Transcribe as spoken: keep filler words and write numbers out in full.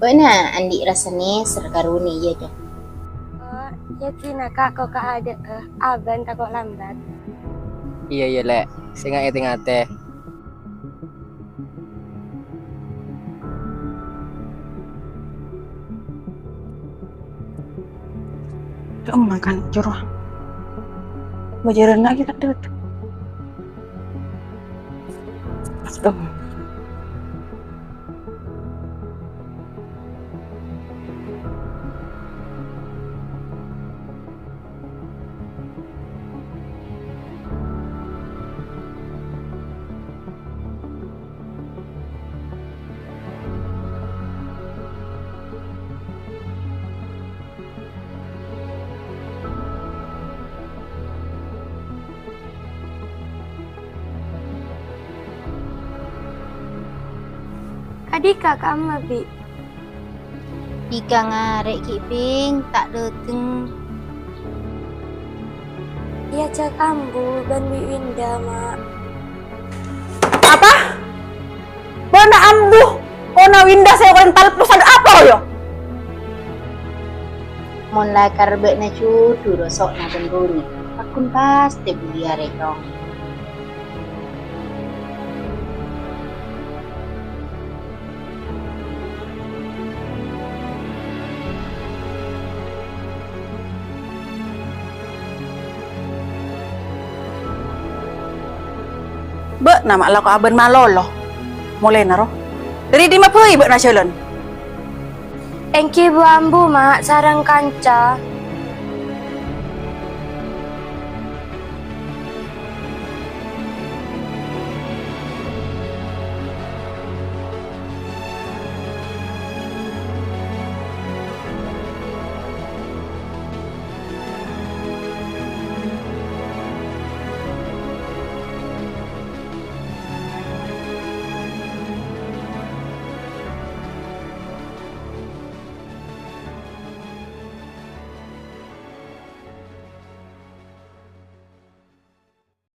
Bâ'na andi' rassana sè karè nèka, iyâ, Cong? Oh, iyâ, dinah, Ka', ko' ka adâ'â. Abâ'na tako' lambat. Iyâ, iyâ, Lè'. Sènga' ètè-ngatè. Kemma kan coro. Bâjârânna kita dut. Aduh. Kadhi ka kamma, Bi'? Dhika ngarè' ghi', Bhing, ta' dâteng. Èajhâk ambu bân Bi' Winda, Ma'. Apa? Bâ'na ambu, kona Winda sè èokorè talpos, adâ' apa, yâ? Mon lakar bâ'na jhudhu roso'na bân Roni, paggun pastè buliyâ rèkong. Bâ'na ma' lako abân malolo. Molaèna ro. Dâri dimma bhâi bâ'na jhâlân? Èngghi bu ambu, Ma', sareng kanca.